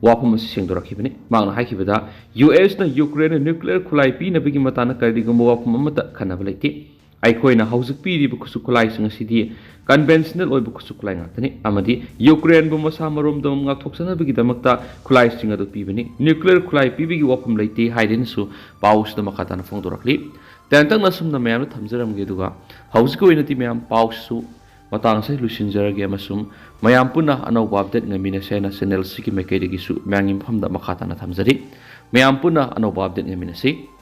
ꯋꯥꯐꯝ ꯑꯁꯤ ꯁꯦꯡꯗꯣꯔꯛꯈꯤꯕꯅꯤ꯫ ꯃꯍꯥꯛꯅ ꯍꯥꯏꯈꯤꯕꯗ, ꯌꯨ ꯑꯦꯁꯅ ꯌꯨꯀ꯭ꯔꯦꯟꯗ nuclear ꯈꯨꯠꯂꯥꯏ ꯄꯤꯅꯕꯒꯤ ꯃꯇꯥꯡꯗ ꯀꯔꯤꯒꯨꯝꯕ ꯋꯥꯐꯝ ꯑꯃꯠꯇ ꯈꯟꯅꯕ ꯂꯩꯇꯦ꯫ ꯑꯩꯈꯣꯏꯅ ꯍꯧꯖꯤꯛ ꯄꯤꯔꯤꯕ ꯈꯨꯠꯁꯨ ꯈꯨꯠꯂꯥꯏꯁꯤꯡ ꯑꯁꯤꯗꯤ conventional ꯑꯣꯏꯕ ꯈꯨꯠꯁꯨ ꯈꯨꯠꯂꯥꯏ ꯉꯥꯛꯇꯅꯤ ꯑꯃꯗꯤ ꯌꯨꯀ꯭ꯔꯦꯟꯕꯨ ꯃꯁꯥ ꯃꯔꯣꯝꯗꯣꯝ ꯉꯥꯛꯊꯣꯛꯆꯅꯕꯒꯤꯗꯃꯛꯇ ꯈꯨꯠꯂꯥꯏꯁꯤꯡ ꯑꯗꯨ ꯄꯤꯕꯅꯤ꯫ Nuclear ꯈꯨꯠꯂꯥꯏ ꯄꯤꯕꯒꯤ ꯋꯥꯐꯝ ꯂꯩꯇꯦ ꯍꯥꯏꯗꯨꯅꯁꯨ ꯄꯥꯎ ꯑꯁꯤꯗ ꯃꯈꯥ ꯇꯥꯅ ꯐꯣꯡꯗꯣꯔꯛꯂꯤ꯫ ꯇꯦꯟꯇꯛꯅ ꯑꯁꯨꯝꯅ ꯃꯌꯥꯝꯗ ꯊꯝꯖꯔꯝꯒꯦ, ꯑꯗꯨꯒ ꯍꯧꯖꯤꯛꯀꯤ ꯑꯣꯏꯅꯗꯤ ꯃꯌꯥꯝ ꯄꯥꯎꯁꯤꯁꯨ ꯃꯇꯥꯡ ꯑꯁꯤꯗ ꯂꯣꯏꯁꯤꯟꯖꯔꯒꯦ ꯑꯃꯁꯨꯡ ꯃꯌꯥꯝ ꯄꯨꯟꯅ ꯑꯅꯧꯕ update ꯉꯥꯏꯃꯤꯟꯅꯁꯦ ꯍꯥꯏꯅ channel ꯑꯁꯤꯒꯤ ꯃꯥꯏꯀꯩꯗꯒꯤꯁꯨ ꯃꯌꯥꯝꯒꯤ ꯃꯐꯝꯗ ꯃꯈꯥ ꯇꯥꯅ ꯊꯝꯖꯔꯤ꯫ ꯃꯌꯥꯝ ꯄꯨꯟꯅ ꯑꯅꯧꯕ update ꯉꯥꯏꯃꯤꯟꯅꯁꯤ꯫